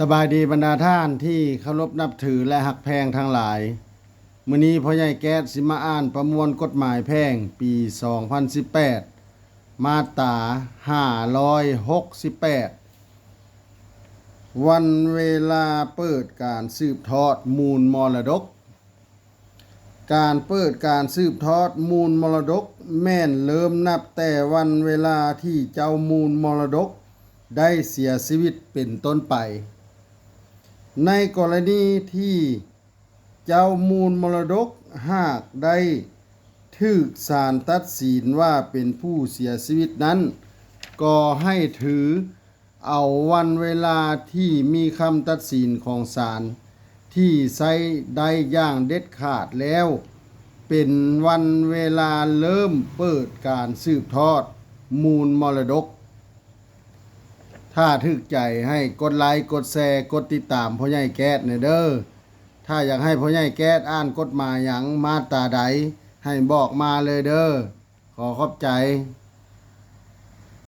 ສະບາຍດີບັນດາທ່ານທີ່ເຄົາລົບນັບຖື ແລະ ຮັກແພງທັງຫຼາຍ. ມື້ນີ້ພໍ່ໃຫຍ່ແກ້ດຊິມາອ່ານປະມວນກົດໝາຍແພ່ງປີສອງພັນສິບແປດ ມາດຕາຫ້າຮ້ອຍຫົກສິບແປດ ວັນເວລາເປີດການສືບທອດມູນມໍລະດົກ. ການເປີດການສືບທອດມູນມໍລະດົກ ແມ່ນເລີ່ມນັບແຕ່ວັນເວລາທີ່ເຈົ້າມູນມໍລະດົກໄດ້ເສຍຊີວິດເປັນຕົ້ນໄປ. ໃນກໍລະນີທີ່ເຈົ້າມູນມໍລະດົກຫາກໄດ້ຖືກສານຕັດສິນວ່າເປັນຜູ້ເສຍຊີວິດນັ້ນ, ກໍໃຫ້ຖື ເອົາວັນເວລາທີ່ມີຄຳຕັດສິນຂອງສານທີ່ໃຊ້ໄດ້ຢ່າງເດັດຂາດແລ້ວ ເປັນວັນເວລາເລີ່ມເປີດການສືບທອດມູນມໍລະດົກ. ຖ້າຖືກໃຈໃຫ້ກົດໄລ, ກົດແຊ, ກົດຕິດຕາມພໍ່ໃຫຍ່ແກ້ດແດ່ເດີ້. ຖ້າຢາກໃຫ້ພໍ່ໃຫຍ່ແກ້ດອ່ານກົດໝາຍຫຍັງ, ມາດຕາໃດ, ໃຫ້ບອກມາເລີຍເດີ້. ຂໍຂອບໃຈ.